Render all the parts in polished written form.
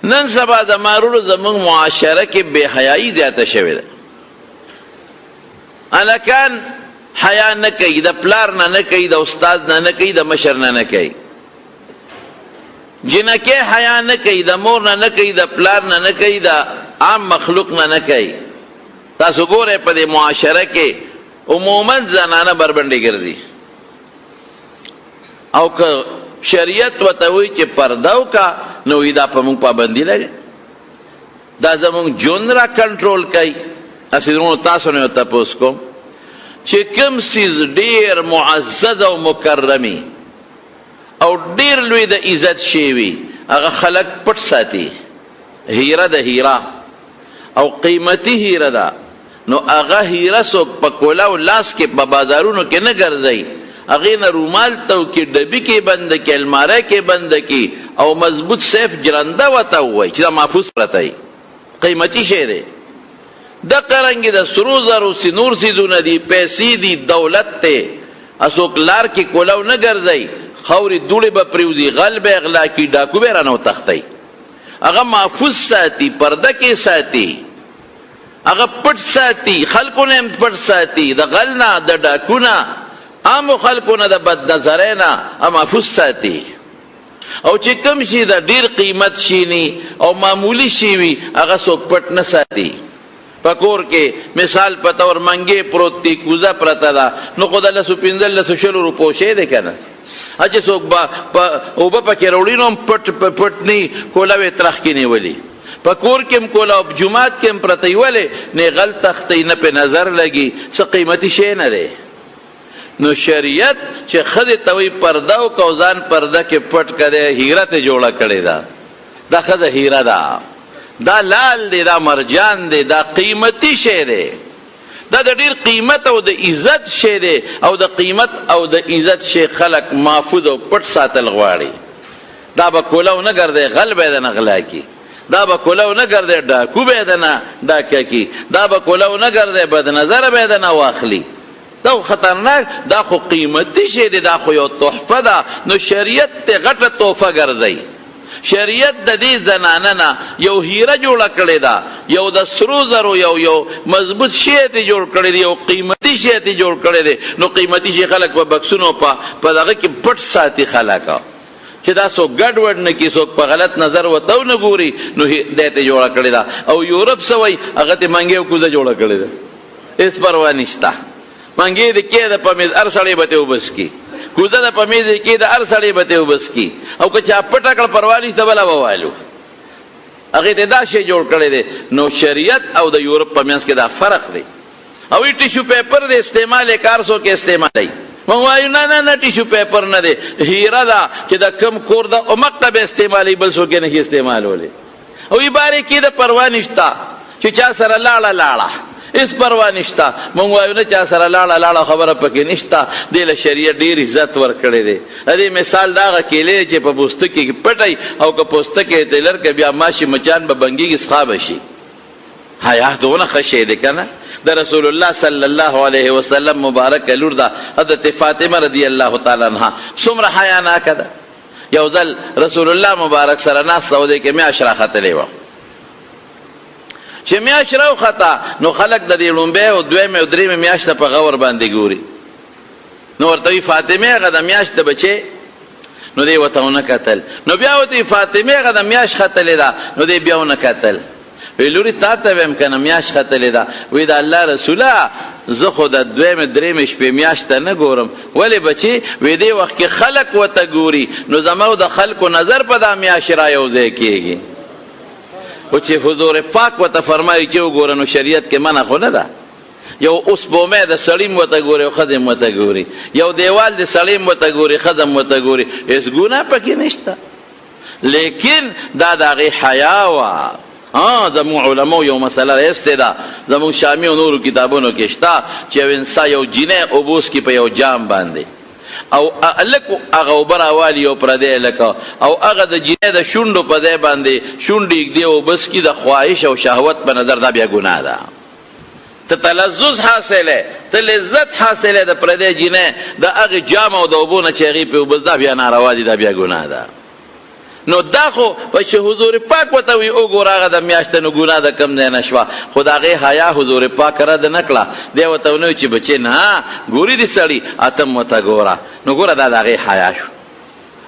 نن سبا زما وروڼو زموږ معاشره کې بې حیايي زیاته شوې ده. هلکان حیا نه کوي، د پلار نه نه کوي، د استاد نه نه کوي، د مشر نه نه کوي. جینکۍ حیا نه کوي، د مور نه نه کوي، د پلار نه نه کوي، د عام مخلوق نه نه کوي. تاسو ګورئ په دې معاشره کې عموما زنانه بربنډې ګرځي، او که شریعت ورته وایي چې پرده وکړه، نو وایي دا په موږ پابندي لګوي، دا زموږ ژوند را کنټرول کوي. هسې وروڼو تاسو نه یو تپوس کوم چې کوم څیز ډېر معزز او مکرمي او ډېر لوی د عزت شی وي، هغه خلک پټ ساتي. هیره ده، هیره او قیمتي هیره ده، نو هغه هیره څوک په کولاو لاس کې په بازارونو کې نه ګرځوي، هغې نه رومال تاو کړي، ډبي کې بند کړي، المارۍ کې بند کړي او مضبوط سیف جرنده ورته ووایي چې دا محفوظ پرته وي، قیمتي شی دی. دقه رنګې د سرو زرو څه نور څیزونه دي، پیسې دي، دولت دی، څوک لار کې کولاو نه ګرځوي، خاورې دوړې به پرېوځي، غل به یې غلا کړي، ډاکو به یې رانه وتښتوي. هغه محفوظ ساتي، پرده کې ساتي، هغه پټ ساتي، خلکو نه هم پټ ساتي، د غل نه، د ډاکو نه، عامو خلکو نه، د بد نظرۍ نه هغه محفوظ ساتي. او چې کوم شي د ډیر قیمت شي نی او معمولی شي وي، هغه څوک پټ نه ساتي. په کور کې مثال په طور منګې پروت دی، کوزه پرته ده، نو خو د لسو پنځلسو شلو روپو شی دی که نه، چې څوک به په اوبه پکې راوړي نو هم پټ پټ نه کولاو یې ترخ کې نیولي. په کور کې هم کولاو او جومات کې هم پرته وي، ولې نه غل تښتوي، نه پې نظر لګي، څه قیمتي شی نه دی. نو شریعت چې ښځې ته وایي پرده وکړه او ځان پرده کې پټ کړه، دی هیره ترې جوړه کړې ده. دا ښځه هیره ده، دا لال دی، دا مرجان دی، دا قیمتي شی دی، دا د ډیر قیمت او د عزت شی دی، او د قیمت او د عزت شی خلک محفوظ او پټ ساتل غواړي. دا به کولاو نه ګرځي، غل به درنه غلا کړي، دا به کولاو نه ګرځي، ډاکو به درنه ډاکه کړي، دا به کولاو نه ګرځي، بد نظر به درنه واخلي. دا خو خطرناک، دا خو قیمتي شی دی، دا خو یو تحفه ده. نو شریعت ته غټه تحفه ګرځي. شریعت د دې زنانه نه یو هیره جوړه کړې ده، یو د سرو زرو یو یو مضبوط شی ته جوړ کړی دی، یو قیمتي شی ته جوړ کړی دی. نو قیمتي شی خلک په بکسونو په دغه کې پټ ساتي خلک، چې دا څوک ګډوډ نه کړي، څوک په غلط نظر ورته ونه ګوري، نو دی ته جوړه کړې ده. او یورپ څه وایي، هغه ته منګی او کوزه جوړه کړې ده، هېڅ پروا نشته. منګی دې کېده په میز، هر سړی به ترې اوبه څکي، کوزه ده په میز یې کېده، هر سړی به ترې اوبه څکي، او که چا پټه کړه پروا نشته، بله به والو. هغې ته دا شی جوړ کړی دی. نو شریعت او د یورپ په منځ کې دا فرق دی. او ای ټیشو پیپر دی، استعمال یې کار څوک استعمالوي؟ موږ وایو نه نه نه، ټیشو پیپر نه دی، هیره ده چې د کم کور ده همقه به استعمالوي، بل څوک یې نشي استعمالولی. او ای باره کې د پروا نشته چې چا سره لاړه لاړه، هېڅ پروا نشته. موږ وایو نه، چا سره لاړه لاړه خبره پکې نشته. دې له شریعت ډېر عزت ورکړی دی. د دې مثال د هغه کیلې چې په پوستکي کې پټه او که پوستکی یې ترې لر کړې، بیا ماشي مچان به بنګېږي، څښا به شي. حیا دونه ښه شی دی که نه؟ د رسول الله صلی الله علیه وسلم مبارکه لور ده حضرت فاطمه رضی الله تعالی عنها، څومره حیاناکه ده. یو ځل رسول الله مبارک سره ناسته او دې کې میاشت راختلې وه. چې میاشت راوخته نو خلک د دې ړومبۍ او دویمې او درېیمې میاشت ته په غور باندې ګوري. نو ورته وایي فاطمې هغه د میاشت د بچې، نو دی ورته ونه کتل. نو بیا ورته وایي فاطمې هغه د میاشت ختلې ده، نو دی بیا ونه کتل. وی لوري تا ته وایم که نه میاشت ختلې ده. وی د الله رسوله زه خو د دویمې درېیمې شپې میاشت ته نه ګورم. ولې بچې؟ وی دې وخت کې خلک ورته ګوري، نو زما او د خلکو نظر په دا میاشت را یو ځای کېږي. خو چې حضور پاک ورته فرمایي چې وګوره، نو شریعت کې منع خو نه ده. یو اوس بومه د سړی هم ورته ګوري او ښځې هم ورته ګوري، یو دیوال د سړی هم ورته ګوري، ښځه هم ورته ګوري، هېڅ ګناه پکې نشته. لیکن دا د هغې حیا وه. ها زموږ علماو یو مسله راایستې ده، زموږ شامي او نورو کتابونو کې شته چې یو انسان یو جینۍ اوبه وڅکي په یو جام باندې، او هلک هغه اوبه راوالي یو پردی هلک، او هغه د جینۍ د شونډو په ځای باندې شونډې ږدي او اوبه څکي د خواهش او شهوت په نظر، دا بیا ګناه ده. ته تلذذ حاصله، ته لذت حاصله د پردی جینۍ د هغې جام او د اوبو نه چې هغې پرې اوبه، دا بیا ناروا دي، دا بیا ګناه ده. نو دا خو چې حضور پاک ورته وي وګوره هغه د میاشتې نو ګناه د کوم ځای نه شوه، خو د هغې حیا حضور پاک رد نه کړه. دی ورته ونه ویل چې بچې نه ګوري دې سړي اتم ورته ګوره. نو ګوره دا د هغې حیا شو.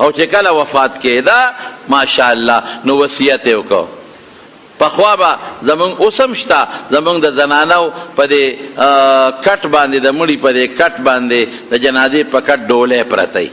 او چې کله وفات کېده ماشاءالله نو وصیت یې وکړ. پخوا به زمونږ، اوس هم شته زمونږ د زنانو په دې کټ باندې، د مړي په دې کټ باندې د جنازې په کټ ډولۍ پرته وي،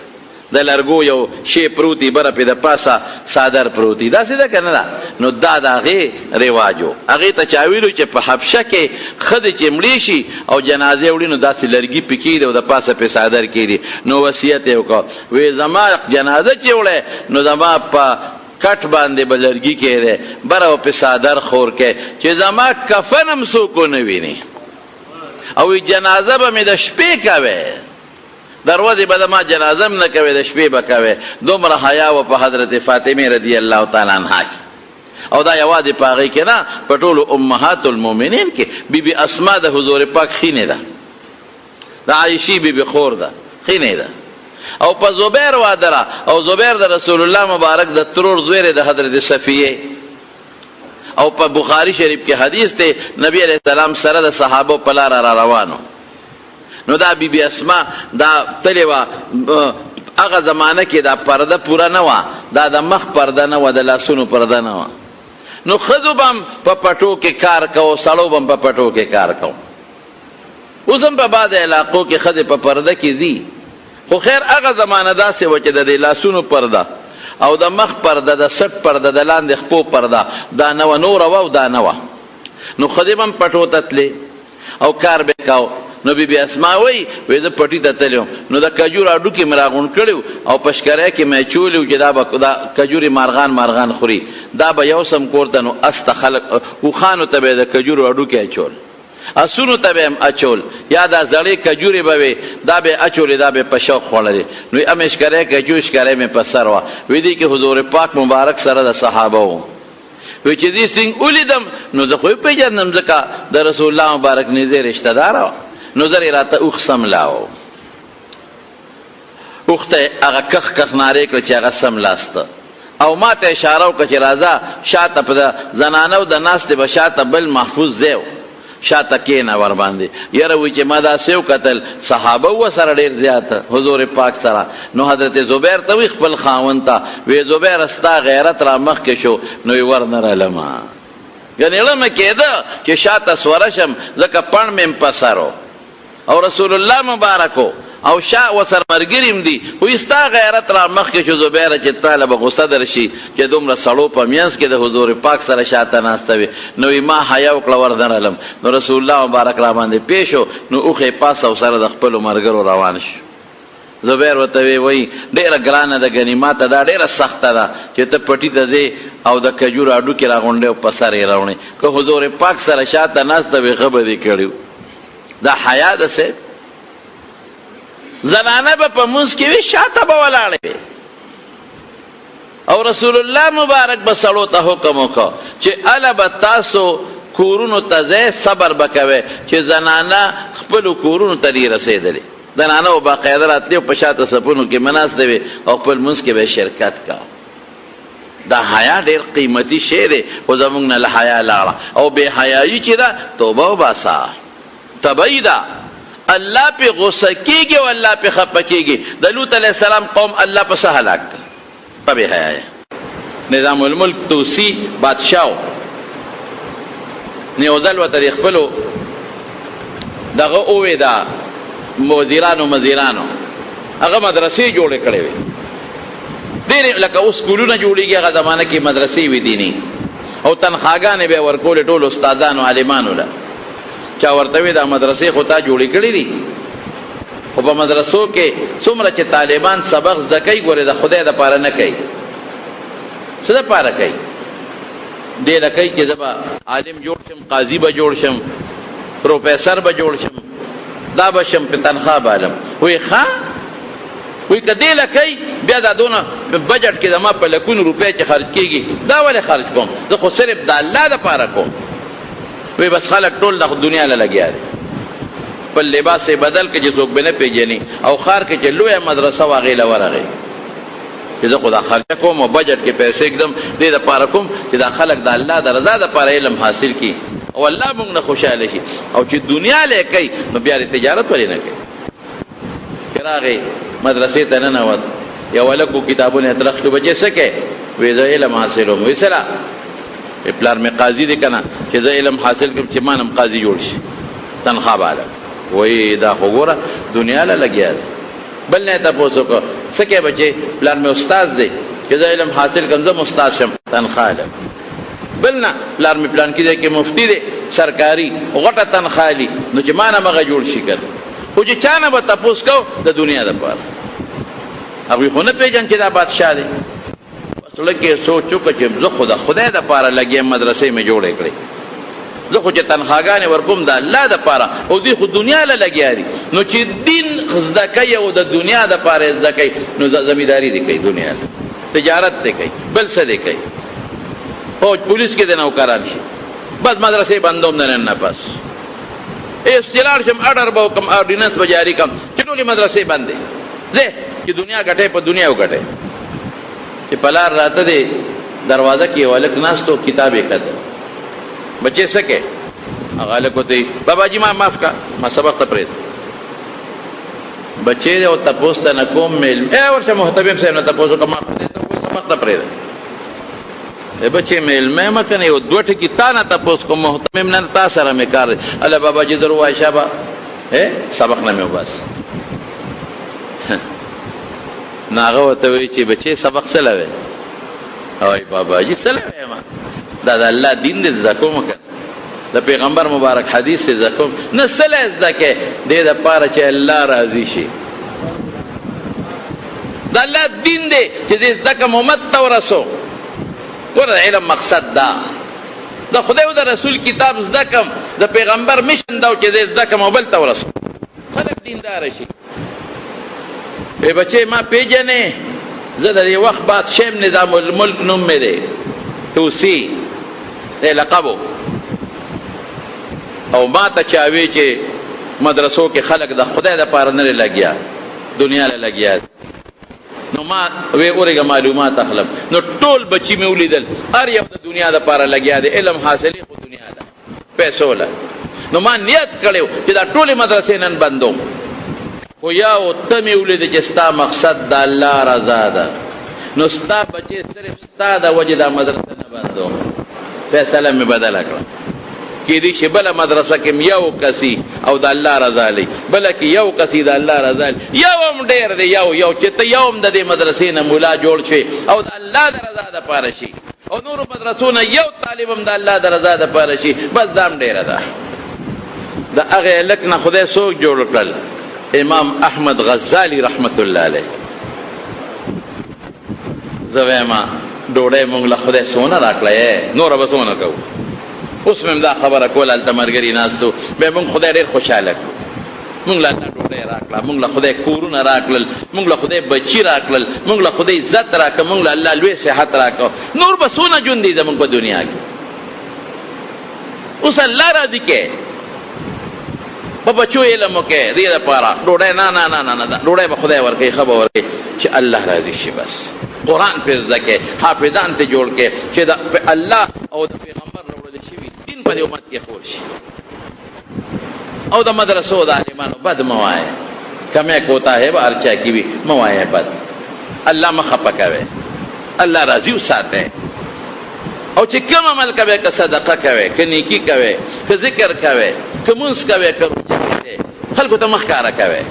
د لرګو یو شی پروت وي، بره پرې د پاسه څادر پروت وي، داسې ده که نه ده؟ نو دا د هغې رواج و. هغې ته چا ویلو چې په حبشه کې ښځې چې مړې شي او جنازې وړي نو داسې لرګي پرې کېږدي او د پاسه پرې څادر کېږدي. نو وصیت یې وکړ، وې زما جنازه چې وړی نو زما په کټ باندې به لرګي کېږدی، بره به پرې څادر خور کړئ چې زما کفن هم څوک ونه ویني، او جنازه به مې د شپې کوی، د ورځې به د ما جنازه هم نه کوې، د شپې به کوې. دومره حیا وه په حضرت فاطمې رضی الله تعالی عنها کې. او دا یوازې په هغې کې نه، په ټولو امهات المؤمنین کې. بی بی اسما د حضور پاک خینې ده، د عایشې بی بی خور ده، خینې ده. او په زبیر واده را، او زبیر د رسول الله مبارک د ترور زوی دی د حضرت صفیې. او په بخاری شریف کې حدیث دی، نبی علیه السلام سره د صحابو په لاره را روانو، نو دا بی بی اسما دا تلې وه. هغه زمانه کې دا پرده پوره نه وه، دا د مخ پرده نه وه، د لاسونو پرده نه وه، نو ښځو به هم په پټو کې کار کوو، سړو به هم په پټو کې کار کوو. اوس هم په بعضې علاقو کې ښځې په پرده کې ځي، خو خیر هغه زمانه داسې وه چې د دې لاسونو پرده او د مخ پرده، د څټ پرده، د لاندې خپو پرده دا نه وه، نوره وه او دا نه وه. نو ښځې به هم پټو ته تلې او کار به یې کاوه. نو بی بی اسما وایي، وایي زه پټي ته تللی وم، نو د کجور هډوکي مې راغونډ کړي وو او په شکرۍ کې مې اچولي وو چې دا به دا کجورې مارغان مارغان خوري، دا به یوسم کور ته. نو اس ته خلک اوښانو ته به یې د کجورو هډوکي اچول، اسونو ته به یې هم اچول، یا دا زړې کجورې به وې دا به یې اچولې، دا به یې په شوق خوړلې. نو یې هم شکرۍ کې اچولي، شکرۍ مې په سر وه. وایي دې کې حضور پاک مبارک سره د صحابه وو. وی چې دې څنګه ولیدم نو زه خو یې پېژندم، ځکه د رسول الله مبارک نږدې رشته داره وه. نو زر یې راته اوښ سملاوه، اوښ ته یې هغه کښ کښ نارې کړه چې هغه سملاسته، او ما ته اشاره وکړه چې راځه شاته، په زنانو د ناستې به شاته بل محفوظ ځای و، شاته کېنه ورباندې. یره وایي چې ما داسې وکتل، صحابه وو سره ډېر زیات حضور پاک سره. نو حضرت زبیر ته وایي خپل خاوند ته، وایي زبیره ستا غیرت را مخکې شو، نو یې ور نه رالمه، ګنې زړه مې کېده چې شاته سوره شم، ځکه پڼ مې هم په سر و او رسول الله مبارک او شا وسره مرګري هم دي. خو ستا غیرت را مخکې شو زبیره چې تا له به غصه درشي چې دومره سړو په منځ کې د حضور پاک سره شاته ناسته وي. نو وایي ما حیا وکړه ور درلم. نو رسول الله مبارک را باندې پېښ شو، نو اوښ یې پاس او سره د خپلو ملګرو روان شو. زبیر ورته وی، وایي ډېره ګرانه ده، ګنې ما ته دا ډېره سخته ده چې ته پټي ته ځې او د کجورو هډوکي راغونډې او په سر یې راوړې، که حضور پاک سره شاته ناسته وې ښه به دې کړي. دا حیا ده صاحب. زنانه به په مونځ کې وي، شاته به ولاړې وي، او رسول الله مبارک به سړو ته حکم وکړ چې اله به تاسو کورونو ته ځئ، صبر به کوئ چې زنانه خپلو کورونو ته نه رسېدلې. زنانه به باقاعده راتلې او په شاته صفونو کې به ناستې وې او خپل لمونځ کې به شرکت کاوه. دا حیا ډېر قیمتي شی دی، خو زموږ نه له حیا لاړه او بې حیایي چې ده توبه وباسه، طبعي ده. الله پې غصه کېږي او الله پې خفه کېږي. د لوط علیه السلام قوم الله په څه هلاک کړ؟ په بې حیایۍ. نظام الملک طوسي بادشاه و، نو یو ځل ورته د خپلو دغه ووې دا وزیرانو مزیرانو هغه مدرسې جوړې کړې وې ډېرې، لکه اوس سکولونه جوړېږي، هغه زمانه کې مدرسې وې دیني، او تنخواګانې به یې ورکولې ټولو استادانو عالمانو له. چا ورته وی دا مدرسې خو تا جوړې کړې دي، خو په مدرسو کې څومره چې طالبان سبق زده کوي ګورې د خدای دپاره نه کوي، څه دپاره کوي؟ دې له کوي چې زه به عالم جوړ شم، قاضي به جوړ شم، پروفیسر به جوړ شم، دا به شم، په تنخوا به علم. وایي ښه، وایي که دې له کوي بیا دا دونه بجټ کې زما په لکونو روپۍ چې خرج کېږي دا ولې خرج کوم؟ زه خو صرف د الله دپاره کوم. وی بس خلک ټول د دنیا له لګیا دي، خپل لباس یې بدل کړ چې څوک به نه پېژني، او ښار کې چې لویه مدرسه وه هغې له ورغی. چې زه خو دا خرچه کوم او بجټ کې پیسې ږدم، دې دپاره کوم چې دا خلک د الله د رضا دپاره علم حاصل کړي او الله موږ نه خوشحاله شي. او چې دنیا له کوي نو بیا دې تجارت ولې نه کوي؟ چې راغی مدرسې ته ننوت، یو هلک و، کتابونه یې ترخ کړي، بچې څه کوې؟ وایي زه علم حاصلوم. وایي څه پلار مې قاضي دی که نه، چې زه علم حاصل کړم چې ما نه هم قاضي جوړ شي، تنخوا به الم. وایي دا خو ګوره دنیا له لګیا دی. بل نه یې تپوس وکړ، څه کوې بچې؟ پلار مې استاد دی، چې زه علم حاصل کړم زه هم استاد شم، تنخوا لم. بل نه، پلار مې پلانکي ځای کې مفتي دی، سرکاري غټه تنخوا لي، نو چې ما نه هم هغه جوړ شي که نه. خو چې چا نه به تپوس کو د دنیا دپاره، هغوی خو نه پېژن چې دا بادشاه دی. په زړه کې یې سوچ وکړ چې زه خو د خدای دپاره لګیا یم، مدرسې مې جوړې کړې، زه خو چې تنخواګانې ورکوم د الله دپاره، او دوی خو دنیا له لګیا دي. نو چې دین زده کوي او د دنیا دپاره یې زده کوي، نو زمینداري دې کوي، دنیا له تجارت دې کوي، بل څه دې کوي، فوج پولیس کې دې نوکران شي، بس مدرسې بندوم د نن نه پس. ایس چې لاړ شم ارډر به وکړم، ارډیننس به جاري کړم چې ټولې مدرسې بندې، ځه چې دنیا ګټې په دنیا وګټې. چې پلار راته دی دروازه کې یو هلک ناست و، کتاب یې کتل. بچې څه کوې؟ هغه هلک ورته وایي، بابا جي ما معاف کړه، ما سبق ته پرېږده. بچې دی او تپوس ته نه کوم میل، ای ورشه محتمم صاحب نه تپوس وکړه، ما خدای ته وویل سبق ته پرېږده. ای بچې میلمه مه کنه، یو دوه ټکي تا نه تپوس کوم، محتمم نه تا سره مې کار دی. هله بابا جي در ووایه شابه، سبق نه مې وباسه. نو هغه ورته وایي چې بچې سبق څه لوې؟ وایي بابا جي څه لوې ما، دا د الله دین دی، زده کوم که د پیغمبر مبارک حدیث دی زده کوم. نه څه له زده کوې؟ دې دپاره چې الله راضي شي. د الله دین دی چې دې زده کوم امت ته ورسو. ګوره د علم مقصد دا د خدای او د رسول کتاب زده کوم، د پیغمبر مشن دا چې دې زده کوم او بل ته ورسو، خلک دیندار شي. ای بچې ما پیژنې؟ زه د دې وخت بادشاه یم، نظام الملک نوم مې دی، توسی دی لقب. او ما ته چا وی چې مدرسو کې خلک د خدای دپاره نه لګیا، دنیا له لګیا. نو ما وی اورېږه معلومات اخلم. نو ټول بچي مې ولیدل، هر یو د دنیا دپاره لګیا دی، علم حاصلې خو دنیا ده، پیسو له. نو ما نیت کړی چې دا ټولې مدرسې نن بندوم، خو یو ته مې ولیدې چې ستا مقصد د الله رضا ده، نو ستا بچې صرف ستا د وجې دا مدرسه نه بندوم. فیصله مې بدله کړه. کېدی شي بله مدرسه کې یو کسي او د الله رضا لري، بله کې یو کسي د الله رضا لري، یو هم ډېر دی، یو یو چې ته یو هم د دې مدرسې نه ملا جوړ شي او د الله د رضا دپاره شي، او نورو مدرسو نه یو طالب هم د الله د رضا دپاره شي، بس دا هم ډېره ده. د هغې هلک نه خدای څوک جوړ کړل؟ امام احمد غزالي رحمت الله علیه. زه وایم ډوډۍ مونږ له خدای څونه راکړه، نوره به څونه کوو. اوس مې هم دا خبره کوله، هلته ملګري ناست وو، بیا مونږ خدای ډېر خوشحاله کړو، مونږ له الله ډوډۍ راکړه، مونږ له خدای کورونه راکړل، مونږ له خدای بچي راکړل، مونږ له خدای عزت راکړ، مونږ له الله لوی صحت راکړ. نور به څونه ژوند دی زمونږ په دنیا کې؟ اوس الله راضي کې په بچو علم وکړي، دې لپاره ډوډۍ نه نه نه نه نه، ډوډۍ به خدای ورکوي، ښه به ورکوي چې الله راضي شي. بس قرآن پرې زده کړي، حافظان ترې جوړ کړي چې د الله او د پیغمبر راوړل شوي دین په دې امت کې خور شي. او د مدرسو د عالمانو بد مه وایه، کمی کوتاهی به هر چا کې وي، مه وایه بد، الله مه خفه کوئ، الله راضي وساتئ. او چې کوم عمل کوې، که صدقه کوې، که نیکي کوې، که ذکر کوې، که مونځ کوې، که روژه نیسې، خلکو ته مه ښکاره کوې.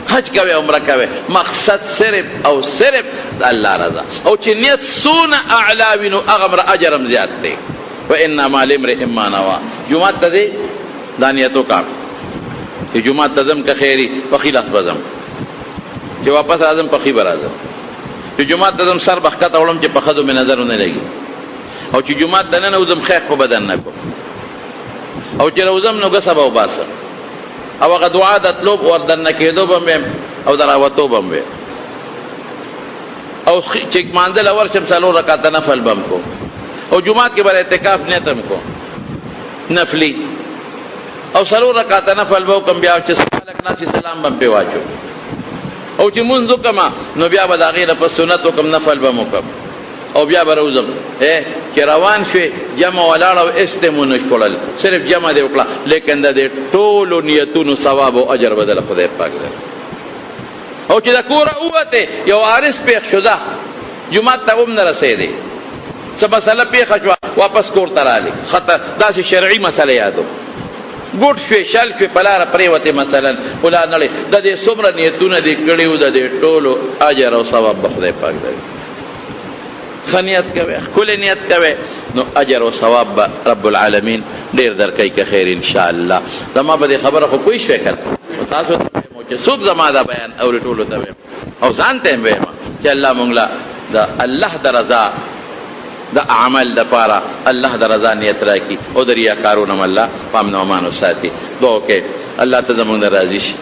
حج کوې، عمره کوې، مقصد صرف او صرف د الله رضا. او چې نیت څونه اعلی وي نو هغومره اجر هم زیات دی. وانما لامرئ ما نوی. جومات ته ځې، دا نیت وکړه چې جومات ته ځم که خیر وي په ښي لاس به ځم، چې واپس راځم په ښي به راځم، چې جومات ته ځم سر به ښکته وړم چې په ښځو مې نظر ونه لګي، او چې جومات ته ننوځم خیخ په بدن نه کوم، او چې راوځم نو ګسه به وباسم، او هغه دعا د تلو ور دننه کېدو به هم او د راوتو به هم ویم، او چې لمانځه له ورشم څلور رکعته نفل به هم کوم، او جومات کې به د اعتکاف نیت هم کوم نفلي، او څلور رکعته نفل به وکړم، بیا چې خلک ناست سلام به هم پرې واچوم. او او چې مونځ وکړم نو بیا به د هغې نه پس سنت وکړم، نفل به م وکړم او بیا به راوځم. چې روان شوې، جمع ولاړه او هېڅ دې ونه کړل، صرف جمع دې وکړه، لیکن د دې ټولو نیتونو ثواب او اجر به دله خدای پاک درکړي. او چې د کوره ووتې، یو عارض پېښ شو، ځه جومات ته هم نه رسېدې، څه مسله پېښه شوه، واپس کور ته راغلې، خطر داسې شرعي مسله یادو، ګوټ شوې، شل شوې، په لاره پرېوتې مثلا، خو لا نړۍ د دې څومره نیتونه دې کړي وو، د دې ټولو اجر او ثواب به خدای پاک درکړي. ښه نیت کوې، ښکلی نیت کوې، نو اجر او ثواب به رب العالمین ډېر درکوي که خیر ان شاء الله. زما په دې خبره خو پوه شوې که نه؟ خو تاسو ته وایم چې څوک زما دا بیان اوري، ټولو ته وایم او ځان ته هم وایم چې الله مونږ له د الله د رضا د عمل دپاره الله د رضا نیت راکړي او د ریاکارو نه هم الله په امن او امان وساتي. دعا وکړئ الله ته زمونږ نه راضي شي.